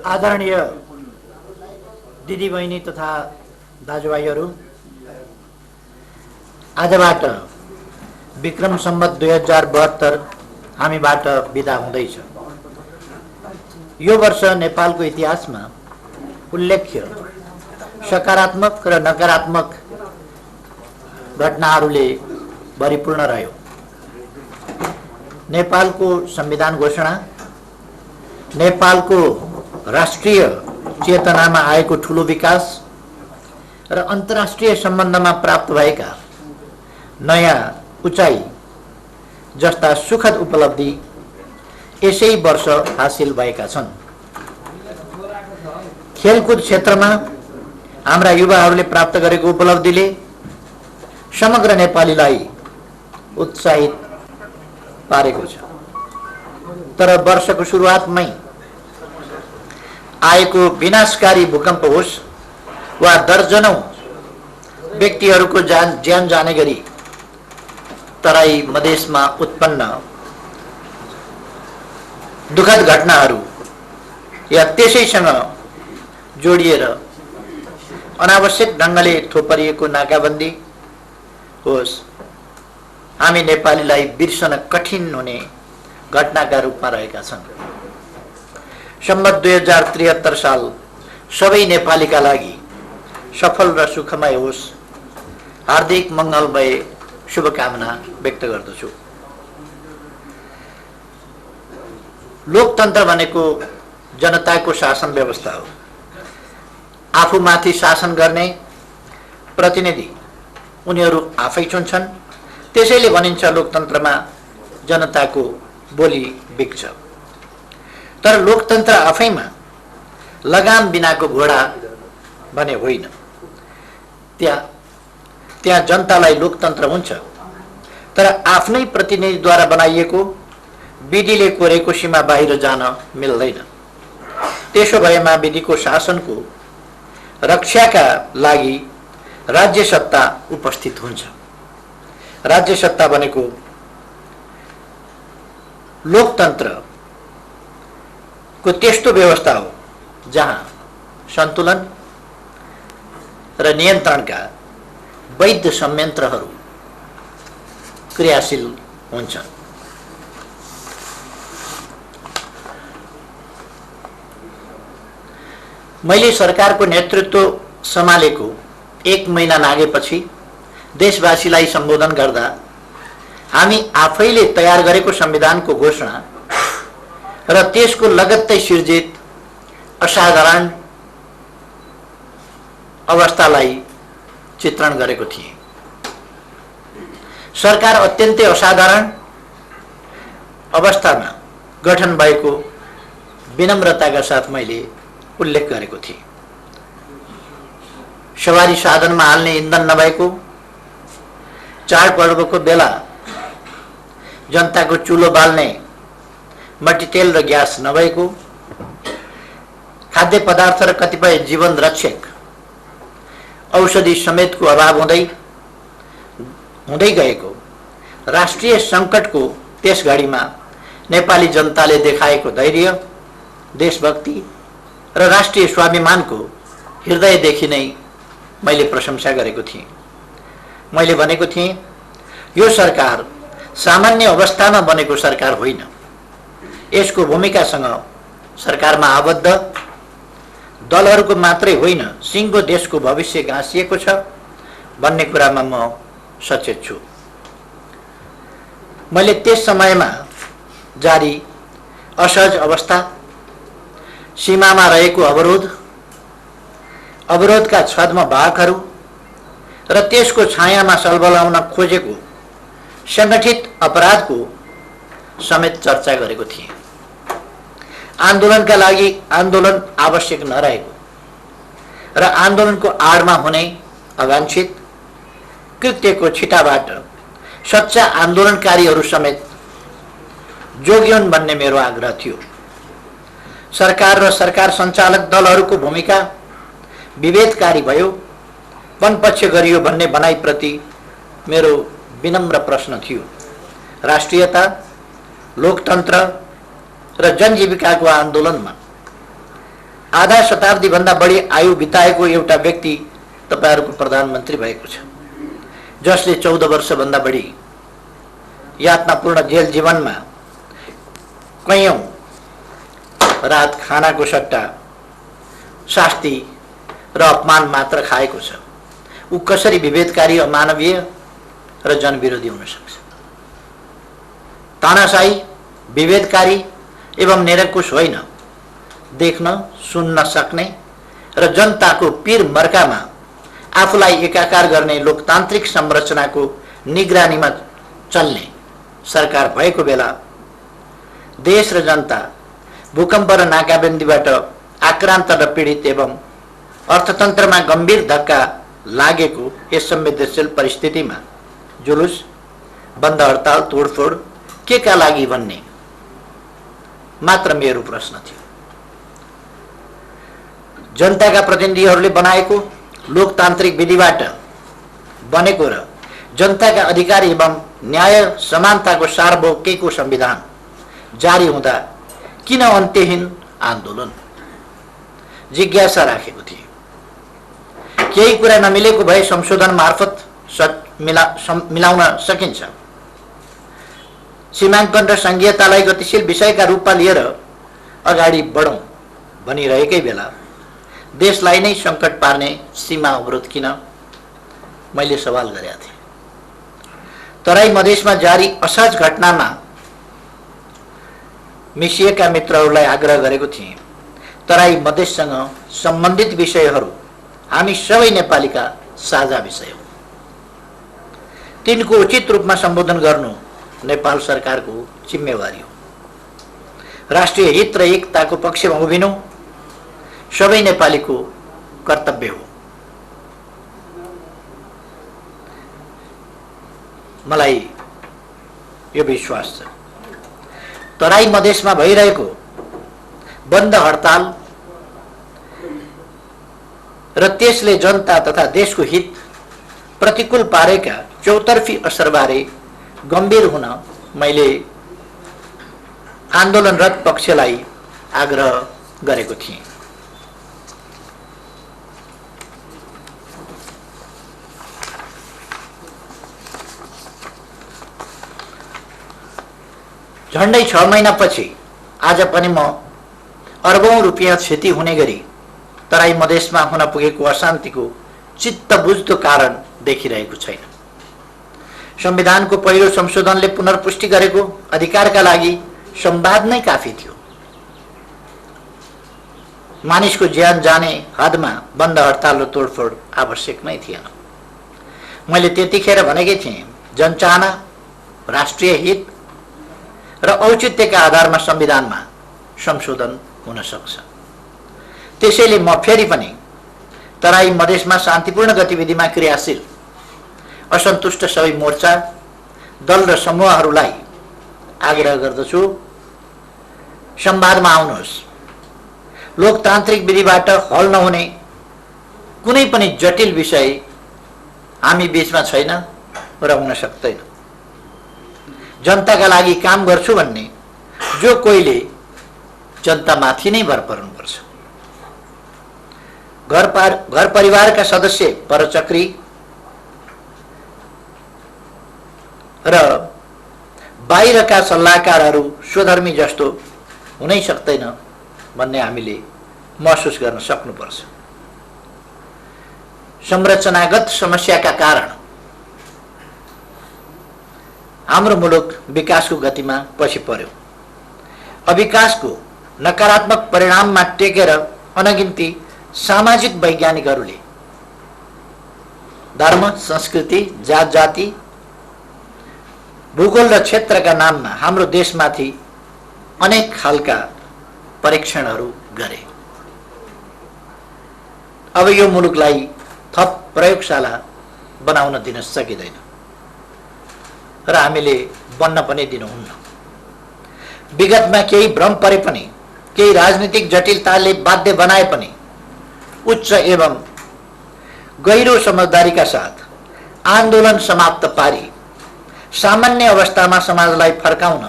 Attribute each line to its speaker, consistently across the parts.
Speaker 1: आदरणीय दिदीबहिनी तथा दाजुभाइहरू, आजबाट विक्रम सम्वत 2072 हामीबाट बिदा हुँदैछ। यो वर्ष नेपालको इतिहासमा उल्लेख्य सकारात्मक र नकारात्मक घटनाहरूले भरिपूर्ण रह्यो। नेपालको संविधान घोषणा, नेपालको राष्ट्रिय चेतनामा आएको ठूलो विकास र अन्तर्राष्ट्रिय सम्बन्धमा प्राप्त भएका नयाँ उचाइ जस्ता सुखद उपलब्धि यसै वर्ष हासिल भएका छन्। खेलकुद क्षेत्रमा हाम्रा युवाहरूले प्राप्त गरेको उपलब्धिले समग्र नेपालीलाई उत्साहित पारेको छ। तर वर्षको सुरुवातमै आएको विनाशकारी भूकम्प होस् वा दर्जनौं व्यक्तिहरूको ज्यान जाने गरी तराई मधेसमा उत्पन्न दुखद घटनाहरू या त्यसैसँग जोडिएर अनावश्यक ढङ्गले थोपरिएको नाकाबन्दी होस्, हामी नेपालीलाई बिर्सन कठिन हुने घटनाका रूपमा रहेका छन्। सम्वत 2073 साल सबै नेपालीका लागि सफल र सुखमय होस्, हार्दिक मङ्गलमय शुभकामना व्यक्त गर्दछु। लोकतन्त्र भनेको जनताको शासन व्यवस्था हो। आफूमाथि शासन गर्ने प्रतिनिधि उनीहरू आफै चुन्छन्। त्यसैले भनिन्छ लोकतन्त्रमा जनताको बोली बिग्छ। तर लोकतन्त्र आफैमा लगाम बिनाको घोडा भने होइन। त्यहाँ जनतालाई लोकतन्त्र हुन्छ, तर आफ्नै प्रतिनिधिद्वारा बनाइएको विधिले कोरेको सीमा बाहिर जान मिल्दैन। त्यसो भएमा विधिको शासनको रक्षाका लागि राज्य सत्ता उपस्थित हुन्छ। राज्य सत्ता भनेको लोकतन्त्रको त्यस्तो व्यवस्था हो जहाँ सन्तुलन र नियन्त्रणका वैध संयन्त्रहरू क्रियाशील हुन्छन्। मैले सरकारको नेतृत्व सम्हालेको 1 महिना नागेपछि देशवासीलाई सम्बोधन गर्दा हामी आफैले तयार गरेको संविधानको घोषणा र त्यसको लगत्तै सिर्जित असाधारण अवस्थालाई चित्रण गरेको थिएँ। सरकार अत्यन्तै असाधारण अवस्थामा गठन भएको विनम्रताका साथ मैले उल्लेख गरेको थिएँ। सवारी साधनमा हाल्ने इन्धन नभएको, चाडपर्वको बेला जनताको चुलो बाल्ने मट्टीतेल र ग्यास नभएको, खाद्य पदार्थ र कतिपय जीवन रक्षक औषधि समेतको अभाव हुँदै गएको राष्ट्रिय सङ्कटको त्यस घडीमा नेपाली जनताले देखाएको धैर्य, देशभक्ति र राष्ट्रिय स्वाभिमानको हृदयदेखि नै मैले प्रशंसा गरेको थिएँ। मैले भनेको थिएँ, यो सरकार सामान्य अवस्थामा बनेको सरकार होइन। यसको भूमिकासँग सरकारमा आबद्ध दलहरूको मात्रै होइन, सिङ्गो देशको भविष्य गाँसिएको छ भन्ने कुरामा म सचेत छु। मैले त्यस समयमा जारी असहज अवस्था, सीमामा रहेको अवरोधका छदमा भागहरू र त्यसको छायामा सलबलाउन खोजेको सङ्गठित अपराधको समेत चर्चा गरेको थिएँ। आन्दोलनका लागि आन्दोलन आवश्यक नरहेको र आन्दोलनको आडमा हुने अवांछित कृत्यको छिटाबाट सच्चा आन्दोलनकारीहरू समेत जोगियोन् भन्ने मेरो आग्रह थियो। सरकार र सरकार सञ्चालक दलहरूको भूमिका विभेदकारी भयो, वनपक्ष गरियो भन्ने भनाइप्रति मेरो विनम्र प्रश्न थियो। राष्ट्रियता, लोकतन्त्र र जनजीविकाको आन्दोलनमा आधा शताब्दी भन्दा बढी आयु बिताएको एउटा व्यक्ति तपाईहरुको प्रधानमन्त्री भएको छ, जसले 14 वर्षभन्दा बढी यातनापूर्ण जेल जीवनमा कैयौं रात खानाको सट्टा शास्ति र अपमान मात्र खाएको छ। ऊ कसरी विभेदकारी, अमानवीय र जनविरोधी हुन सक्छ? तानाशाही, विभेदकारी एवं निरंकुश होइन, देख्न सुन्न सक्ने र जनताको पीर मर्कामा आफूलाई एकाकार गर्ने लोकतान्त्रिक संरचनाको निगरानीमा चल्ने सरकार भएको बेला देश र जनता भूकम्प र नाकाबन्दीबाट आक्रान्त र पीडित एवं अर्थतन्त्रमा गम्भीर धक्का लागेको यस संवेदनशील परिस्थितिमा जुलुस, बन्द हडताल, तोडफोड के का लागि भन्ने मात्र मेरो प्रश्न थियो। जनताका प्रतिनिधिहरूले बनाएको लोकतान्त्रिक विधिबाट बनेको र जनताका अधिकार एवं न्याय समानताको सार्वभौमिकको संविधान जारी हुँदा किन अन्त्यहीन आन्दोलन? जिज्ञासा राखेको थिए। केही कुरा नमिलेको भए संशोधन मार्फत मिलाउन सकिन्छ। सीमाङ्कन र संघीयतालाई गतिशील विषयका रूपमा लिएर अगाडि बढौं भनिरहेकै बेला देशलाई नै संकट पार्ने सीमा अवरोध किन? मैले सवाल गरेका थिएँ। तराई मधेसमा जारी असहज घटनामा मिसिएका मित्रहरूलाई आग्रह गरेको थिएँ। तराई मधेससँग सम्बन्धित विषयहरू हामी सबै नेपालीका साझा विषय हो। तिनको उचित रूपमा सम्बोधन गर्नु नेपाल सरकारको जिम्मेवारी हो। राष्ट्रिय हित र एकताको पक्षमा उभिनु सबै नेपालीको कर्तव्य हो। मलाई यो विश्वास छ तराई मधेसमा भइरहेको बन्द हडताल र त्यसले जनता तथा देशको हित प्रतिकूल पारेका चौतर्फी असरबारे गम्भीर हुन मैले आन्दोलनरत पक्षलाई आग्रह गरेको थिएँ। झन्डै 6 महिनापछि आज पनि म अर्बौं रुपियाँ क्षति हुने गरी तराई मधेसमा हुन पुगेको अशान्तिको चित्तबुझ्दो कारण देखिरहेको छैन। संविधानको पहिलो संशोधनले पुनर्पुष्टि गरेको अधिकारका लागि संवाद नै काफी थियो। मानिसको ज्यान जाने हदमा बन्द हडताल र तोडफोड आवश्यक नै थिएन। मैले त्यतिखेर भनेकै थिएँ, जनचाहना, राष्ट्रिय हित र औचित्यका आधारमा संविधानमा संशोधन हुन सक्छ। त्यसैले म फेरि पनि तराई मधेसमा शान्तिपूर्ण गतिविधिमा क्रियाशील असन्तुष्ट सबै मोर्चा, दल र समूहहरूलाई आग्रह गर्दछु, संवादमा आउनुहोस्। लोकतान्त्रिक विधिबाट हल नहुने कुनै पनि जटिल विषय हामी बीचमा छैन र हुन सक्दैन। जनताका लागि काम गर्छु भन्ने जो कोहीले जनतामाथि नै भर पर्नुपर्छ। घर परिवारका सदस्य परचक्री र बाहिरका सल्लाहकारहरू स्वधर्मी जस्तो हुनै सक्दैन भन्ने हामीले महसुस गर्न सक्नुपर्छ। संरचनागत समस्याका कारण हाम्रो मुलुक विकासको गतिमा पछि पर्यो। अविकासको नकारात्मक परिणाममा टेकेर अनगिन्ती सामाजिक वैज्ञानिकहरूले धर्म, संस्कृति, जात जाति, भूगोल र क्षेत्रका नाममा हाम्रो देशमाथि अनेक खालका परीक्षणहरू गरे। अब यो मुलुकलाई थप प्रयोगशाला बनाउन दिन सकिँदैन र हामीले बन्न पनि दिनुहुन्न। विगतमा केही भ्रम परे पनि, केही राजनीतिक जटिलताले बाध्य बनाए पनि उच्च एवं गहिरो समझदारीका साथ आन्दोलन समाप्त पारी सामान्य अवस्थामा समाजलाई फर्काउन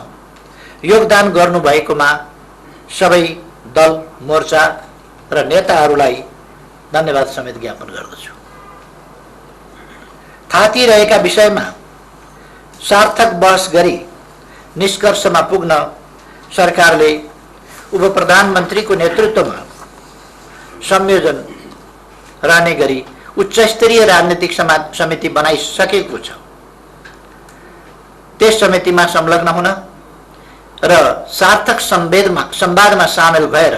Speaker 1: योगदान गर्नुभएकोमा सबै दल, मोर्चा र नेताहरूलाई धन्यवाद समेत ज्ञापन गर्दछु। थाती रहेका विषयमा सार्थक बहस गरी निष्कर्षमा पुग्न सरकारले उप प्रधानमन्त्रीको नेतृत्वमा संयोजन रहने गरी उच्च स्तरीय राजनीतिक समिति बनाइसकेको छ। त्यस समितिमा संलग्न हुन र सार्थक संवादमा सामेल भएर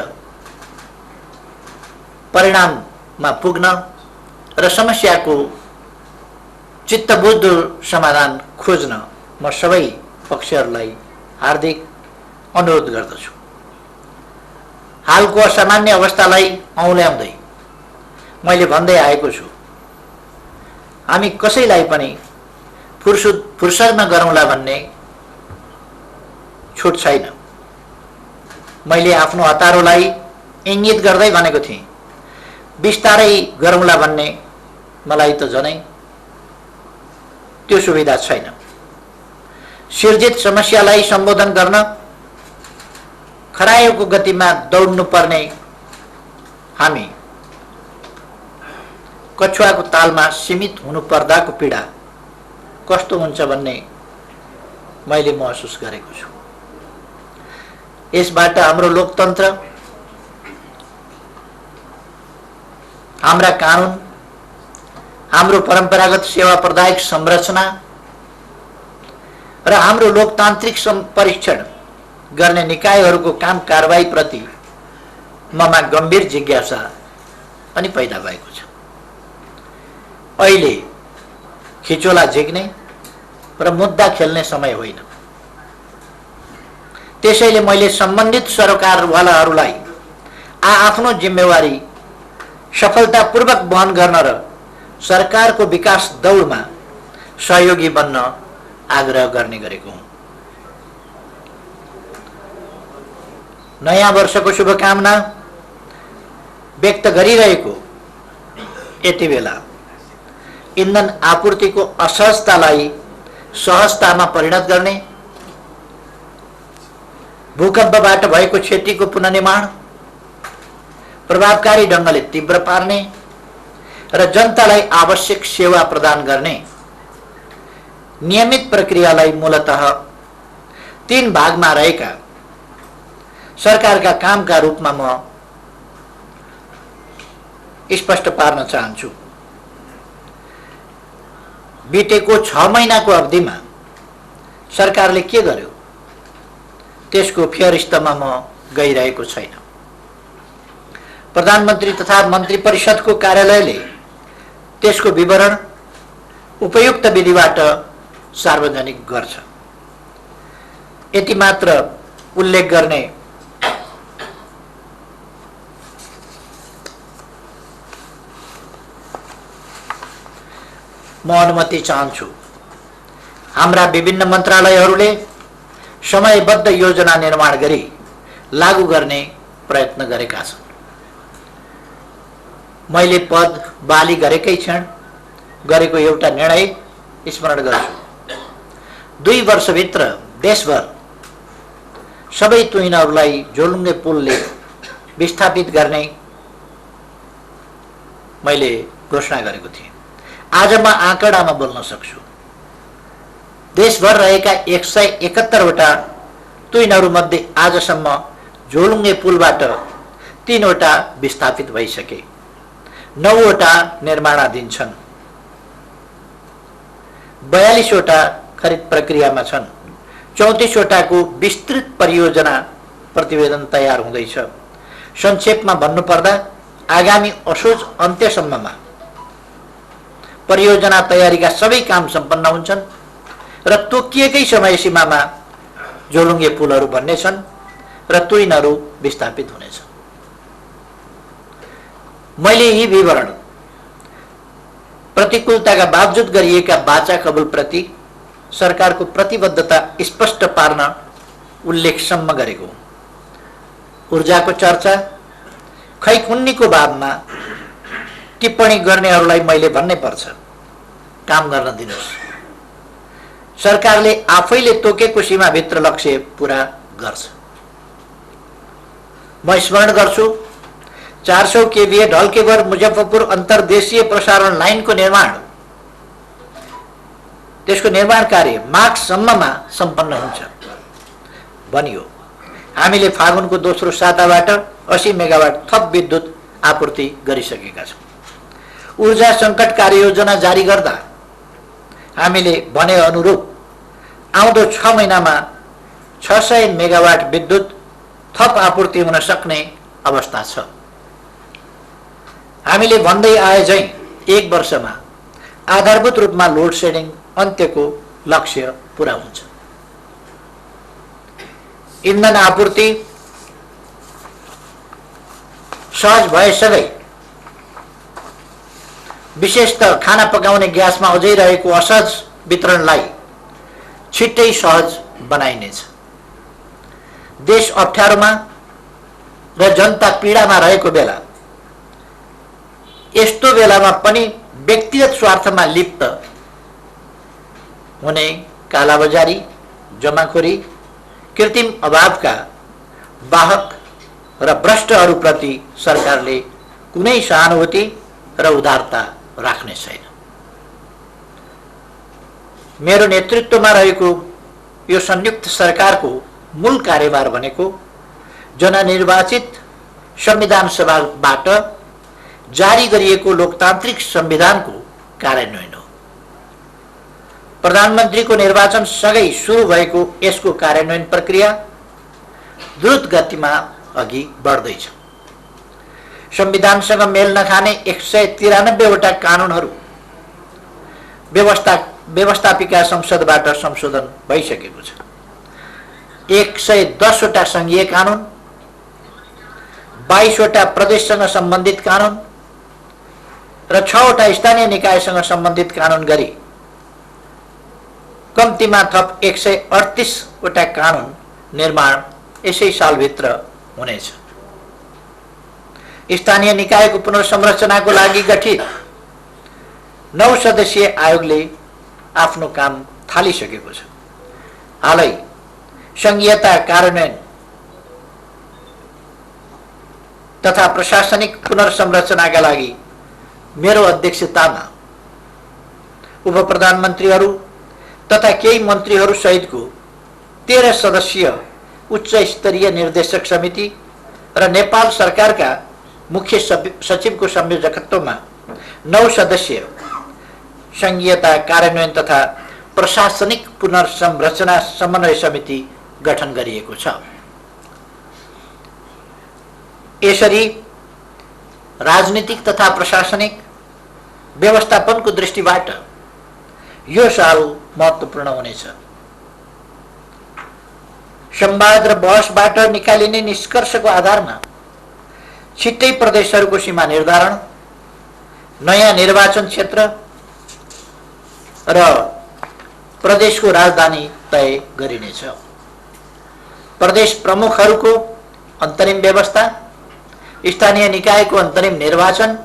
Speaker 1: परिणाममा पुग्न र समस्याको चित्तबुझ्दो समाधान खोज्न म सबै पक्षहरूलाई हार्दिक अनुरोध गर्दछु। हालको असामान्य अवस्थालाई औँल्याउँदै मैले भन्दै आएको छु, हामी कसैलाई पनि फुर्सदमा गरौँला भन्ने छुट छैन। मैले आफ्नो हतारोलाई इङ्गित गर्दै भनेको थिएँ, बिस्तारै गरौँला भन्ने मलाई त झनै त्यो सुविधा छैन। सिर्जित समस्यालाई सम्बोधन गर्न खरायोको गतिमा दौड्नु पर्ने हामी कछुवाको तालमा सीमित हुनु पर्दाको पीडा कस्तो हुन्छ भन्ने मैले महसुस गरेको छु। यसबाट हाम्रो लोकतन्त्र, हाम्रा कानुन, हाम्रो परम्परागत सेवा प्रदायक संरचना र हाम्रो लोकतान्त्रिक परीक्षण गर्ने निकायहरूको काम कारबाही प्रति ममा गम्भीर जिज्ञासा पनि पैदा भएको छ। अहिले खिचोला झिक्ने र मुद्दा खेल्ने समय होइन। त्यसैले मैले सम्बन्धित सरकारवालाहरूलाई आफ्नो जिम्मेवारी सफलतापूर्वक वहन गर्न र सरकारको विकास दौडमा सहयोगी बन्न आग्रह गर्ने गरेको हुँ। नयाँ वर्षको शुभकामना व्यक्त गरिरहेको यति बेला इन्धन आपूर्तिको असहजतालाई सहजतामा परिणत गर्ने, भूकम्पबाट भएको क्षतिको पुनर्निर्माण प्रभावकारी ढङ्गले तीव्र पार्ने र जनतालाई आवश्यक सेवा प्रदान गर्ने नियमित प्रक्रियालाई मूलतः 3 भागमा रहेका सरकारका कामका रूपमा म स्पष्ट पार्न चाहन्छु। बितेको 6 महिनाको अवधिमा सरकारले के गर्यो त्यसको फेरस्तमा म गइरहेको छैन। प्रधानमन्त्री तथा मन्त्री परिषदको कार्यालयले त्यसको विवरण उपयुक्त विधिबाट सार्वजनिक गर्छ। यति मात्र उल्लेख गर्ने म अनुमति चाहन्छु। हाम्रा विभिन्न मन्त्रालयहरूले समयबद्ध योजना निर्माण गरी लागू गर्ने प्रयत्न गरेका छन्। मैले पद बाली गरेकै क्षण गरेको एउटा निर्णय स्मरण गर्छु। 2 वर्षभित्र देशभर सबै तुहिनहरूलाई झोलुङ्गे पुलले विस्थापित गर्ने मैले घोषणा गरेको थिएँ। आज म आँकडामा बोल्न सक्छु। देशभर रहेका 171 वटा तुहिनहरूमध्ये आजसम्म झोलुङ्गे पुलबाट 3 वटा विस्थापित भइसके, 9 वटा निर्माणाधीन छन्, 42 वटा खरिद प्रक्रियामा छन्, 34 वटाको विस्तृत परियोजना प्रतिवेदन तयार हुँदैछ। संक्षेपमा भन्नुपर्दा आगामी असोज अन्त्यसम्ममा परियोजना तयारीका सबै काम सम्पन्न हुन्छन् र तोकिएकै समय सीमामा झोलुङ्गे पुलहरू बन्नेछन् र तुहिनहरू विस्थापित हुनेछन्। मैले यी विवरण प्रतिकूलताका बावजुद गरिएका बाचा कबुलप्रति सरकारको प्रतिबद्धता स्पष्ट पार्न उल्लेखसम्म गरेको हुँ। ऊर्जाको चर्चा खैखुन्नीको बाबमा टिप्पणी गर्नेहरूलाई मैले भन्नै पर्छ, काम गर्न दिनुहोस्। सरकारले आफैले तोकेको सीमाभित्र लक्ष्य पूरा गर्छ। म स्मरण गर्छु, 400 केवीए ढल्केवर मुजफ्फरपुर अन्तर्देशीय प्रसारण लाइनको निर्माण, त्यसको निर्माण कार्य माघसम्ममा सम्पन्न हुन्छ भनियो। हामीले फागुनको दोस्रो साताबाट 80 मेगावाट थप विद्युत आपूर्ति गरिसकेका छौँ। ऊर्जा सङ्कट कार्ययोजना जारी गर्दा हामीले भने अनुरूप आउँदो 6 महिनामा 600 मेगावाट विद्युत थप आपूर्ति हुन सक्ने अवस्था छ। हामीले भन्दै आए झैं 1 वर्षमा आधारभूत रूपमा लोड सेडिङ अन्त्यको लक्ष्य पूरा हुन्छ। इन्धन आपूर्ति सहज भएसँगै विशेषतः खाना पकाउने ग्यासमा अझै रहेको असहज वितरणलाई छिट्टै सहज बनाइनेछ। देश अप्ठ्यारोमा र जनता पीडामा रहेको बेला, यस्तो बेलामा पनि व्यक्तिगत स्वार्थमा लिप्त हुने कालाबजारी, जमाखोरी, कृत्रिम अभावका वाहक र भ्रष्टहरूप्रति सरकारले कुनै सहानुभूति र उदारता राख्ने छैन। मेरो नेतृत्वमा रहेको यो संयुक्त सरकारको मूल कार्यभार भनेको जननिर्वाचित संविधान सभाबाट जारी गरिएको लोकतान्त्रिक संविधानको कार्यान्वयन हो। प्रधानमन्त्रीको निर्वाचन सँगै सुरु भएको यसको कार्यान्वयन प्रक्रिया द्रुत गतिमा अघि बढ्दैछ। संविधानसँग मेल नखाने 193 वटा कानुनहरू व्यवस्थापिका संसदबाट संशोधन भइसकेको छ। 110 वटा संघीय कानुन, 22 वटा प्रदेशसँग सम्बन्धित कानुन र 6 वटा स्थानीय निकायसँग सम्बन्धित कानुन गरी कम्तीमा थप 138 वटा कानुन निर्माण यसै सालभित्र हुनेछ। स्थानीय निकायको पुनर्संरचनाको लागि गठित 9 सदस्यीय आयोगले आफ्नो काम थालिसकेको छ। हालै संघीयता कार्यान्वयन तथा प्रशासनिक पुनर्संरचनाका लागि मेरो अध्यक्षतामा उप प्रधानमन्त्रीहरू तथा केही मन्त्रीहरू सहितको 13 सदस्यीय उच्च स्तरीय निर्देशक समिति र नेपाल सरकारका मुख्य सचिवको संयोजकत्वमा 9 सदस्यीय संघीयता कार्यान्वयन तथा प्रशासनिक पुनर्संरचना समन्वय समिति गठन गरिएको छ। यसरी राजनीतिक तथा प्रशासनिक व्यवस्थापनको दृष्टिबाट यो साल महत्त्वपूर्ण हुनेछ। संवाद र बहसबाट निकालिने निष्कर्षको आधारमा छिट्टै प्रदेशहरूको सीमा निर्धारण, नयाँ निर्वाचन क्षेत्र र प्रदेशको राजधानी तय गरिनेछ। प्रदेश प्रमुखहरूको अन्तरिम व्यवस्था, स्थानीय निकायको अन्तरिम निर्वाचन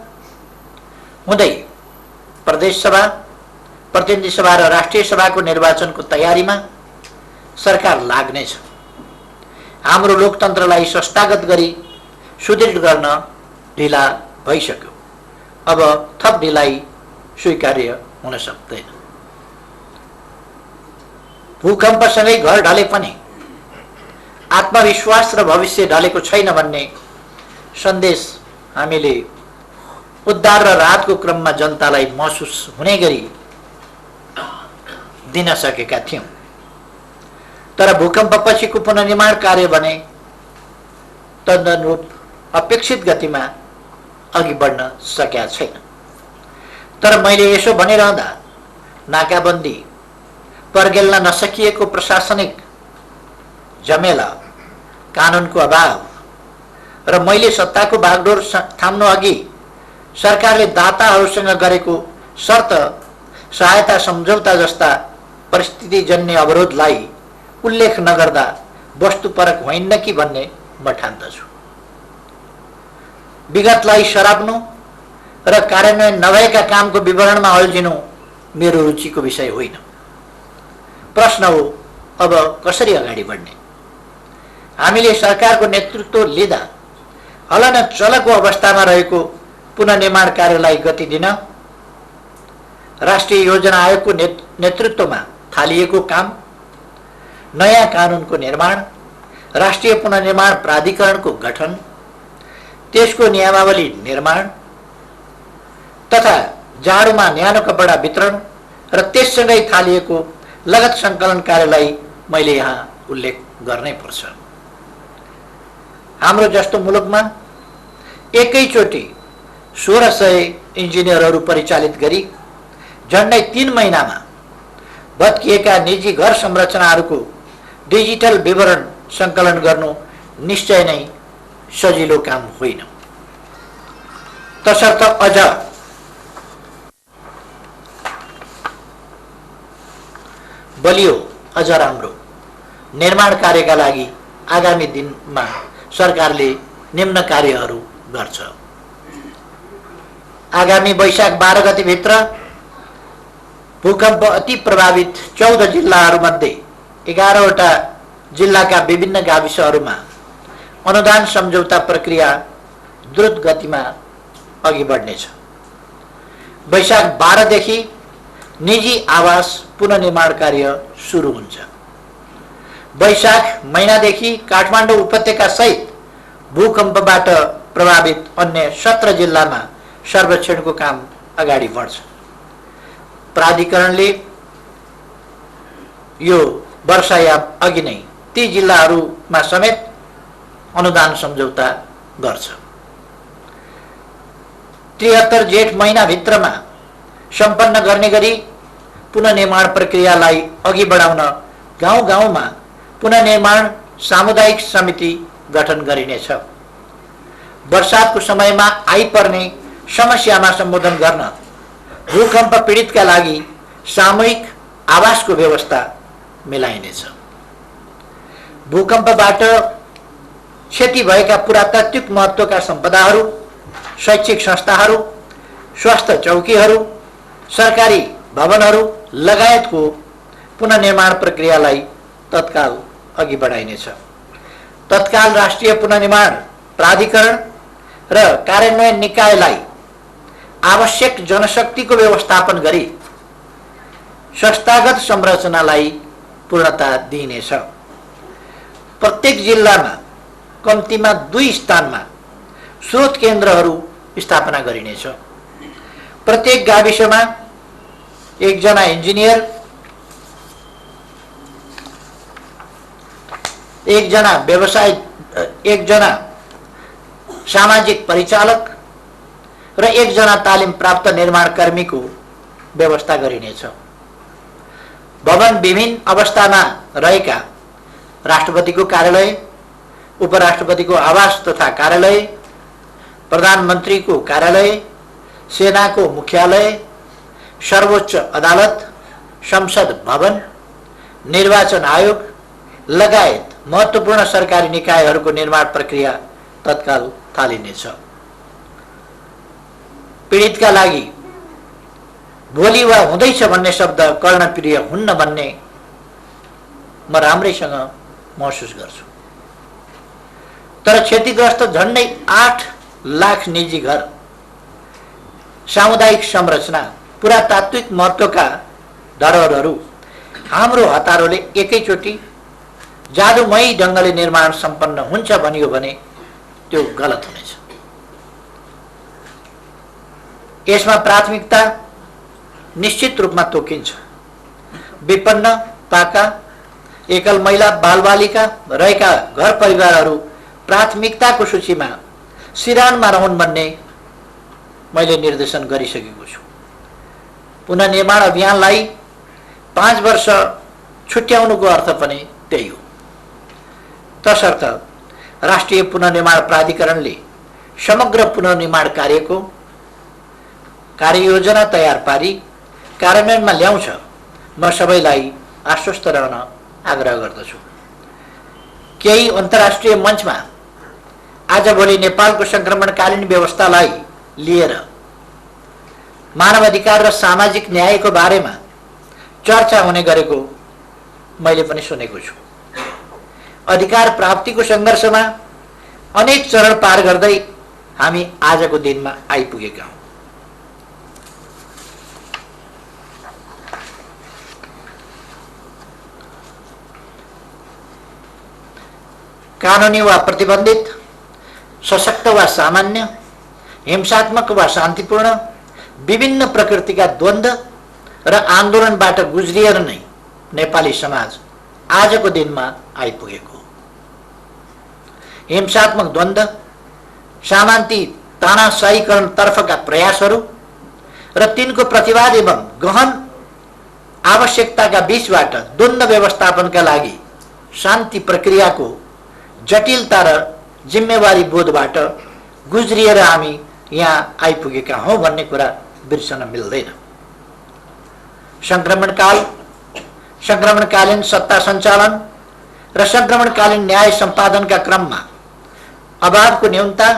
Speaker 1: हुँदै प्रदेश सभा, प्रतिनिधि सभा र राष्ट्रिय सभाको निर्वाचनको तयारीमा सरकार लाग्नेछ। हाम्रो लोकतन्त्रलाई संस्थागत गरी सुदृढ गर्न ढिला भइसक्यो। अब थप ढिलाइ स्वीकार्य हुन सक्दैन। भूकम्पसँगै घर ढले पनि आत्मविश्वास र भविष्य ढलेको छैन भन्ने सन्देश हामीले उद्धार र राहतको क्रममा जनतालाई महसुस हुने गरी दिन सकेका थियौँ। तर भूकम्पपछिको पुनर्निर्माण कार्य भने तदनुरूप अपेक्षित गतिमा अघि बढ्न सकेका छैन। तर मैले यसो भनिरहँदा नाकाबन्दी, पर्गेल्न नसकिएको प्रशासनिक झमेला, कानुनको अभाव र मैले सत्ताको बागडोर थाम्नु अघि सरकारले दाताहरूसँग गरेको शर्त सहायता सम्झौता जस्ता परिस्थितिजन्य अवरोधलाई उल्लेख नगर्दा वस्तुपरक होइन कि भन्ने म ठान्दछु। विगतलाई सराप्नु र कार्यान्वयन नभएका कामको विवरणमा अल्झिनु मेरो रुचिको विषय होइन। प्रश्न हो अब कसरी अगाडि बढ्ने। हामीले सरकारको नेतृत्व लिँदा हलन चलको अवस्थामा रहेको पुनर्निर्माण कार्यलाई गति दिन राष्ट्रिय योजना आयोगको नेतृत्वमा थालिएको काम, नयाँ कानुनको निर्माण, राष्ट्रिय पुनर्निर्माण प्राधिकरणको गठन, त्यसको नियमावली निर्माण तथा जाडोमा न्यानो कपडा वितरण र त्यससँगै थालिएको लगत सङ्कलन कार्यलाई मैले यहाँ उल्लेख गर्नै पर्छ। हाम्रो जस्तो मुलुकमा एकैचोटि 1600 इन्जिनियरहरू परिचालित गरी झन्डै 3 महिनामा भत्किएका निजी घर संरचनाहरूको डिजिटल विवरण सङ्कलन गर्नु निश्चय नै सजिलो काम होइन। तसर्थ अझ बलियो, अझ राम्रो निर्माण कार्यका लागि आगामी दिनमा सरकारले निम्न कार्यहरू गर्छ। आगामी वैशाख 12 गतेभित्र भूकम्प अति प्रभावित 14 जिल्लाहरूमध्ये 11वटा जिल्लाका विभिन्न गाविसहरूमा अनुदान सम्झौता प्रक्रिया द्रुत गतिमा अघि बढ्नेछ। वैशाख 12 देखि निजी आवास पुनर्निर्माण कार्य सुरु हुन्छ। वैशाख महिनादेखि काठमाडौँ उपत्यका सहित भूकम्पबाट प्रभावित अन्य 17 जिल्लामा सर्वेक्षणको काम अगाडि बढ्छ। प्राधिकरणले यो वर्षायाम अघि नै ती जिल्लाहरूमा समेत अनुदान सम्झौता गर्छ। 73 जेठ महिनाभित्रमा सम्पन्न गर्ने गरी पुनर्निर्माण प्रक्रियालाई अघि बढाउन गाउँ गाउँमा पुनर्निर्माण सामुदायिक समिति गठन गरिनेछ। वर्षातको समयमा आइपर्ने समस्यामा सम्बोधन गर्न भूकम्प पीडितका लागि सामूहिक आवासको व्यवस्था मिलाइनेछ। भूकम्पबाट क्षति भएका पुरातात्विक महत्त्वका सम्पदाहरू, शैक्षिक संस्थाहरू, स्वास्थ्य चौकीहरू, सरकारी भवनहरू लगायतको पुनर्निर्माण प्रक्रियालाई तत्काल अघि बढाइनेछ। तत्काल राष्ट्रिय पुनर्निर्माण प्राधिकरण र कार्यान्वयन निकायलाई आवश्यक जनशक्तिको व्यवस्थापन गरी संस्थागत संरचनालाई पूर्णता दिइनेछ। प्रत्येक जिल्लामा कम्तीमा 2 स्थानमा स्रोत केन्द्रहरू स्थापना गरिनेछ। प्रत्येक गाविसमा 1 जना इन्जिनियर, 1 जना व्यवसाय, 1 जना सामाजिक परिचालक र 1 जना तालिम प्राप्त निर्माण कर्मीको व्यवस्था गरिनेछ। भवन विभिन्न अवस्थामा रहेका राष्ट्रपतिको कार्यालय, उपराष्ट्रपतिको आवास तथा कार्यालय, प्रधानमन्त्रीको कार्यालय, सेनाको मुख्यालय, सर्वोच्च अदालत, संसद भवन, निर्वाचन आयोग लगायत महत्त्वपूर्ण सरकारी निकायहरूको निर्माण प्रक्रिया तत्काल थालिनेछ। पीडितका लागि भोलि वा हुँदैछ भन्ने शब्द कर्णप्रिय हुन्न भन्ने म राम्रैसँग महसुस गर्छु। तर क्षतिग्रस्त झन्डै 8 लाख निजी घर, सामुदायिक संरचना, पुरातात्विक महत्त्वका धरोहरहरू हाम्रो हतारोले एकैचोटि जादुमयी ढङ्गले निर्माण सम्पन्न हुन्छ भनियो भने त्यो गलत हुनेछ। यसमा प्राथमिकता निश्चित रूपमा तोकिन्छ। विपन्न, पाका, एकल महिला, बालबालिका रहेका घर परिवारहरू प्राथमिकताको सूचीमा सिरानमा रहन् भन्ने मैले निर्देशन गरिसकेको छु। पुनर्निर्माण अभियानलाई 5 वर्ष छुट्याउनुको अर्थ पनि त्यही हो। तसर्थ राष्ट्रिय पुनर्निर्माण प्राधिकरणले समग्र पुनर्निर्माण कार्यको कार्ययोजना तयार पारी कार्यान्वयनमा ल्याउँछ। म सबैलाई आश्वस्त रहन आग्रह गर्दछु। केही अन्तर्राष्ट्रिय मञ्चमा आजभोलि नेपालको संक्रमणकालीन व्यवस्थालाई लिएर मानवाधिकार र सामाजिक न्यायको बारेमा चर्चा हुने गरेको मैले पनि सुनेको छु। अधिकार प्राप्तिको सङ्घर्षमा अनेक चरण पार गर्दै हामी आजको दिनमा आइपुगेका हौं। कानुनी वा प्रतिबन्धित, सशक्त वा सामान्य, हिंसात्मक वा शान्तिपूर्ण विभिन्न प्रकृतिका द्वन्द्व र आन्दोलनबाट गुज्रिएर नै नेपाली समाज आजको दिनमा आइपुगेको। हिंसात्मक द्वन्द्व, सामान्ती तानाशाहीकरण तर्फका प्रयासहरू र तिनको प्रतिवाद एवं गहन आवश्यकताका बीचबाट द्वन्द्व व्यवस्थापनका लागि शान्ति प्रक्रियाको जटिलता र जिम्मेवारी बोधबाट गुज्रिएर हामी यहाँ आइपुगेका हौं भन्ने कुरा बिर्सन मिल्दैन। संक्रमणकालीन सत्ता सञ्चालन र संक्रमणकालीन न्याय सम्पादनका क्रममा अभावको न्यूनता